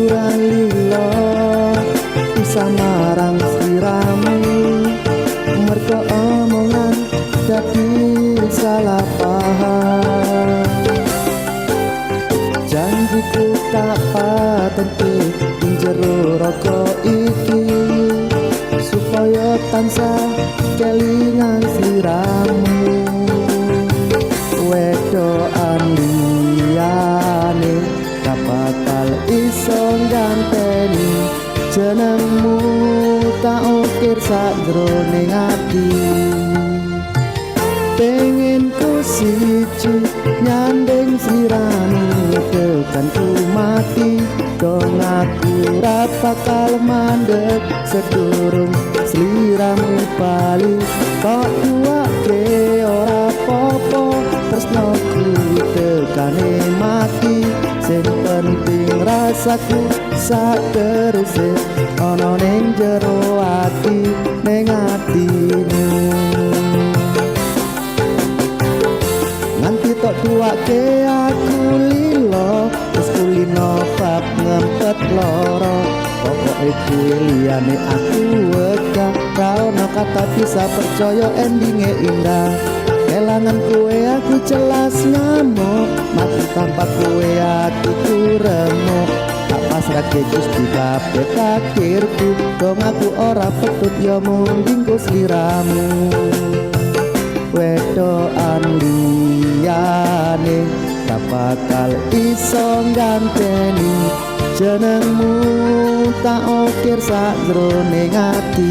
Aku ra lilo pisah marang sliramu, mergo omongan dadi salah paham. Janjiku tak patente ing jero raga iki, supaya tansah kelingan sliramu. Wedokan liyane gak bakal iso ganteni jenengmu, tak ukir sakjroning ati. Pengen ku siji nyanding sliramu tekan ku mati. Dong aku ra bakal mandek sedurung sliramu bali. Kok duwake ora popo, tresnoku tekane mati. Sing penting rasaku sateruse ana ning jero ati, ning atimu. Nganti tok duwake aku lilo, wis kulino bab ngempet loro. Pokoke kuwi liyane aku wegah, ra ono kata bisa percaya endinge indah. Kelangan kowe aku jelas ngamuk, mati tanpa kowe atiku remuk. Tak pasrahke Gusti kabeh takdirku, dong aku ora petut ya mung dinggo sliramu. Wedokan liyane tak bakal iso ganteni jenengmu, tak ukir sakjroning ati.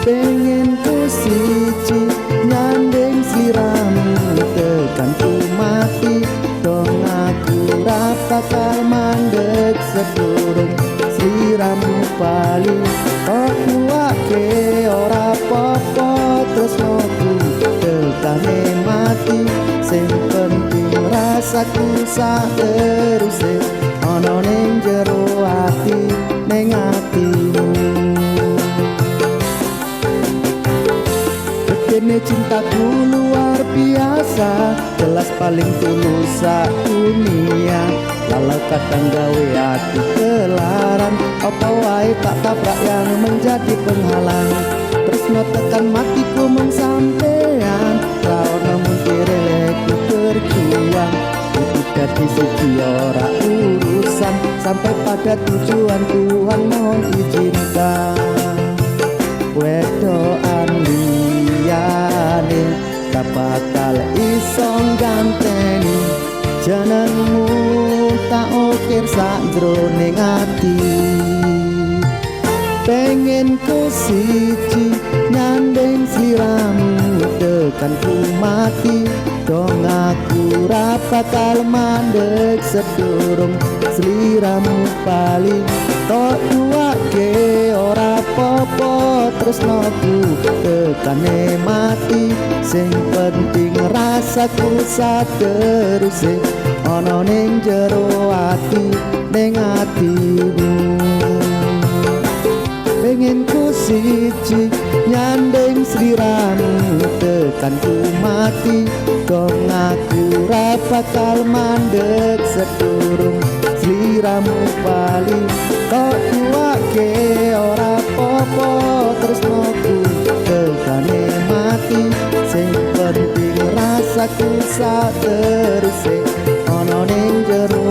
Pengen ku siji nyanding sliramu tekan ku mati. Dong aku ra bakal mandek sedurung sliramu bali. Tok duwake ora popo, tresnoku tekane mati. Sing penting rasaku sateruse ana ning jero ati, ning atimu. Gedene cintaku luar biasa, jelas paling tulus sak dunia. Lalau kadang gawe aku kelaran, apa wae tak tabrak yang menjadi penghalang. Tresno tekan matiku mung sampean, ra ono muntire lekku berjuang. Kudu dadi siji ora urusan, sampai pada tujuan Tuhan mohon izinkan. Wedokan liyane tak bakal iso ganteni jenengmu, tak ukir sakjroning ati. Pengen ku siji nyanding sliramu tekan ku mati. Dong aku ra bakal mandek sedurung sliramu bali. Tok duwake ora popo, tresnoku tekane mati. Sing penting rasaku sateruse ana ning jero ati, ning atimu. Pengen ku siji nyanding sliramu tekan ku mati. Dong aku ra bakal mandek sedurung sliramu bali. Tok duwake ora popo, tresnoku tekane mati. Sing penting rasaku sateruse ana ning jero